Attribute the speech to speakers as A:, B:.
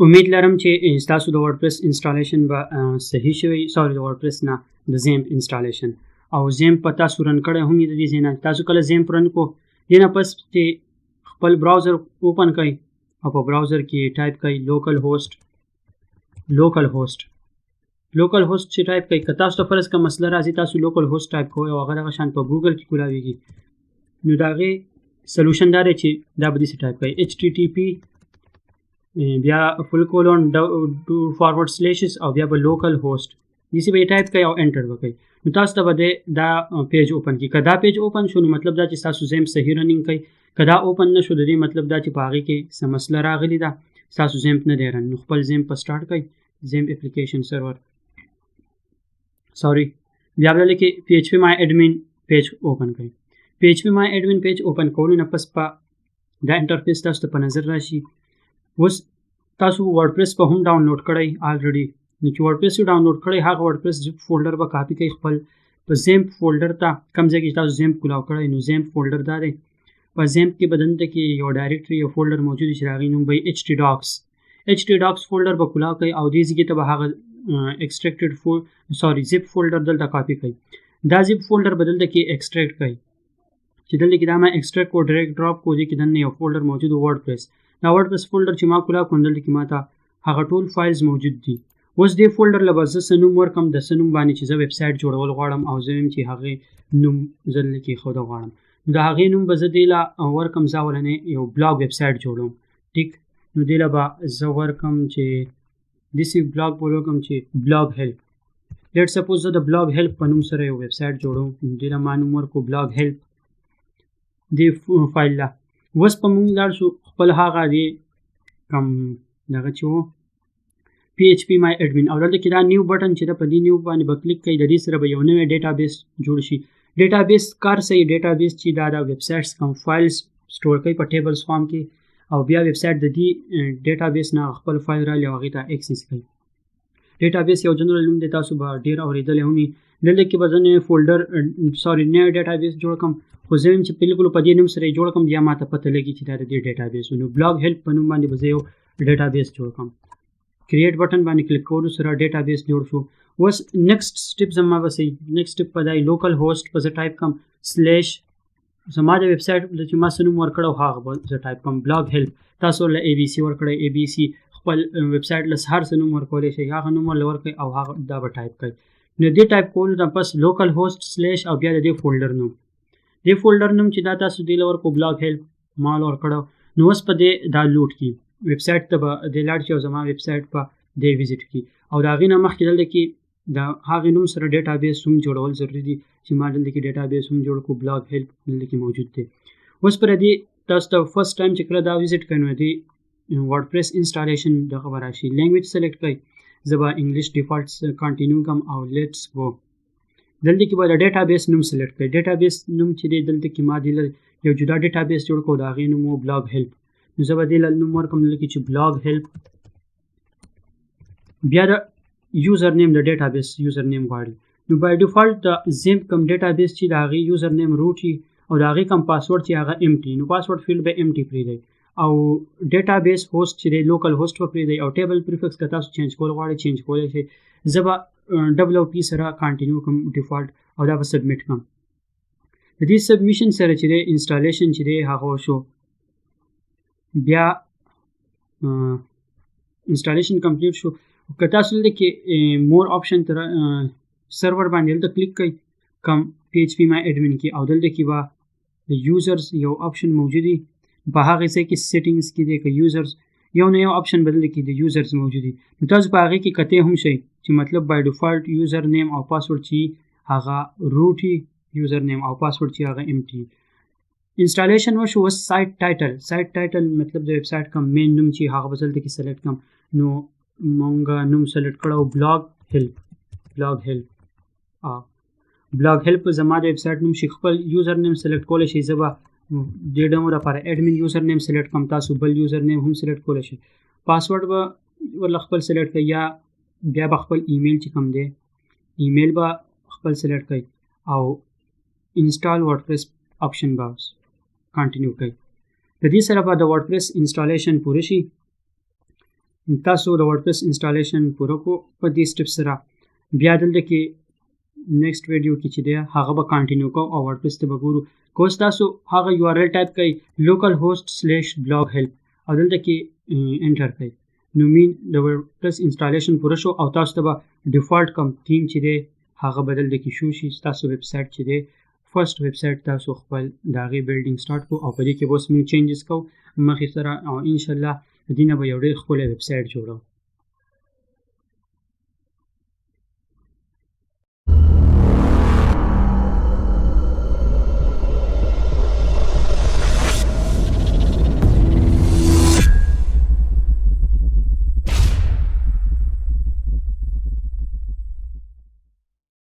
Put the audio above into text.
A: امید لرم چې تاسو د WordPress installation به صحیح شوی، sorry، د WordPress نه، د XAMPP installation او XAMPP په تاسو run کړی هم د دې ځای نه. تاسو کله XAMPP run کو، دې نه پس چې خپل browser open کړئ او په browser کې ټایپ کړئ local host چې ټایپ کړئ، که تاسو ته فرض که مسله راځي، تاسو localhost type کوئ او هغه دغه شان په ګوګل کې کولاویږي، نو د هغې solution دا دی چې دا به داسې ټایپ کړئ: HTTP، بیا full colon، two forward slashes او بیا به localhost، داسې به یې ټایپ کړئ او enter به کړئ. نو تاسو ته به دا page open کړي. که دا page open شو، نو مطلب دا چې تاسو XAMPP صحیح running کوي. که دا open نه شو، د دې مطلب دا چې په هغې کې څه مسله راغلې ده، ستاسو XAMPP نه دی run. نو خپل XAMPP په start کړئ، XAMPP application server، sorry، بیا به لیکي phpMyAdmin page open کړئ. phpMyAdmin page open کولو نه پس په دا interface تاسو ته په نظر راشي. اوس تاسو WordPress په هم ډاونلوډ کړئ already. نو چې WordPress یې ډاونلوډ کړئ، هغه WordPress zip folder به کاپي کړئ خپل په XAMPP folder ته، کوم ځای کې چې تاسو XAMPP کولاو کړی. نو XAMPP folder دا دی. په XAMPP کې به دلته کې یو directory، یو folder موجود چې د هغې نوم به htdocs. htdocs folder به کولاو کړئ او دې ځای ته به هغه extracted fo sorry zip folder دلته کاپي کړئ. دا zip folder به دلته کې extract کړئ، چې دلته کې دا ما extract کو، drag drop کو، دې کې دننه یو folder موجود، WordPress. دا WordPress folder چې ما کولا کو، دلته کې ما ته هغه ټول files موجود دي. اوس دې folder له به زه څه نوم ورکم، د څه نوم باندې چې زه ویب سایټ جوړول غواړم او زه وایم چې هغې نوم زه دلته کېښودل غواړم، نو د هغې نوم به زه دې له ورکم. زه اولنی یو blog web site جوړوم، ټیک؟ نو دې له به زه ورکم چې داسې blog به ورکم چې blog help. Let suppose زه د blog help په نوم سره یو ویب سایټ جوړوم، نو دې له ما نوم ورکو blog help دې فایل له. اوس په مونږ لاړ شو خپل هغه دې کم دغه چې و phpMyAdmin او دلته کې دا new button چې ده، په دې new باندې به کلیک کوي. د دې سره به یو نوی database جوړ شي. Database کار صحیح، database چې دا د websites کوم files store کوي په tables form کې او بیا ویب سایټ د دې database نه خپل فایل رالي او هغې ته access کوي. Database یو جنرال نوم دی، تاسو به ډېر اورېدلی هم وي. دلته کې به زه نوی folder، sorry، نوی database جوړ کړم، خو زه وایم چې بالکل په دې نوم سره یې جوړ کړم، بیا ما ته پته لګي چې دا د دې database. نو blog help په نوم باندې به زه یو database جوړ کړم. Create button باندې کلیک کولو سره database جوړ شو. اوس next step زما به څه؟ Next step به دی localhost به زه ټایپ کړم، slash، زما د ویب سایټ چې ما څه نوم ورکړی هغه به زه ټایپ کړم، blog help. تاسو له ABC ورکړئ، ABC، خپل ویب سایټ له هر څه نوم ورکولی شئ، هغه نوم ورله ورکړئ او هغه دا به ټایپ کړئ. نو دې ټایپ کولو نه پس localhost slash او بیا د دې folder نوم، دې folder نوم چې دا تاسو دې له ورکړو، blog help ما له ورکړو. نو اوس په دې دا load کړي، ویب سایټ ته به دې لاړ شي او زما ویب سایټ به دې visit کړي. او د هغې نه مخکې دلته کې د هغې نوم سره database هم جوړول ضروري دي چې ما دلته کې database هم جوړ کړو، blog help دلته کې موجود دی. اوس پر دې تاسو ته first time چې کله دا visit کړئ، نو دې WordPress installation دغه به راشي. Language select کړئ، زه به English default continue کوم او let's go. دلته کې به د database نوم select کړئ. Database نوم چې دی، دلته کې ما دې یو جدا database جوړ کړو، د هغې نوم و blog help. نو زه به دې له نوم ورکړم دلته کې چې blog help. بیا د username، د database username غواړي. نو by default د XAMPP کوم database چې د هغې username root او د هغې کوم پاسورډ چې هغه empty، نو password field به empty پرېږدئ او database host چې دی localhost به پرېږدئ او table prefix که تاسو change کول غواړئ، change کولی شئ. زه به WP سره continue کوم default او دا به submit کوم. د دې submission سره چې دی installation چې دی هغه وشو. بیا installation complete شو. که تاسو دلته کې more option تر سرور باندې دلته کلیک کړئ کوم phpMyAdmin کې او دلته کې به د users یو option موجود وي. په هغې ځای کې settings کې دی که users، یو نه یو option به دلته کې د users موجود وي. نو تاسو په هغې کې کتی هم شئ چې مطلب by default username او پاسورډ چې هغه root، username او پاسورډ چې هغه empty. Installation وشو. اوس site title. Site title مطلب د ویب سایټ کوم main نوم چې هغه به دلته کې select کړم. نو مونږ نوم select کړو blog help. Blog help، blog help زما د ویب سایټ نوم شي. خپل username select کولی شئ. زه به دې demo لپاره admin username select کړم، تاسو بل username هم select کولی شئ. پاسورډ به ورله خپل select کړئ یا بیا به خپل ایمیل چې کوم دی، ایمیل به خپل select کړئ او install WordPress option به continue کړئ. د دې سره به د WordPress installation پوره شي. تاسو د ورډپریس انسټالیشن پوره کو په دې سټپ سره. بیا دلته کې نیکسټ ویډیو کې چې دی هغه به کنټینیو کوو او ورډپریس ته به ګورو. که اوس تاسو هغه یو آر ایل ټایپ کړئ localhost/bloghelp او دلته کې انټر کړئ، نو مین د ورډپریس انسټالیشن پوره شو او تاسو ته به ډیفالټ کوم تیم چې دی هغه به دلته کې شو شي. ستاسو ویب سایټ چې دی فرست ویب سایټ تاسو خپل د هغې بلډینګ سټارټ کو او په دې کې به اوس موږ چینجز کوو مخې سره، او انشاءالله د دې نه به یو ډېر ښکلی ویب سایټ جوړو.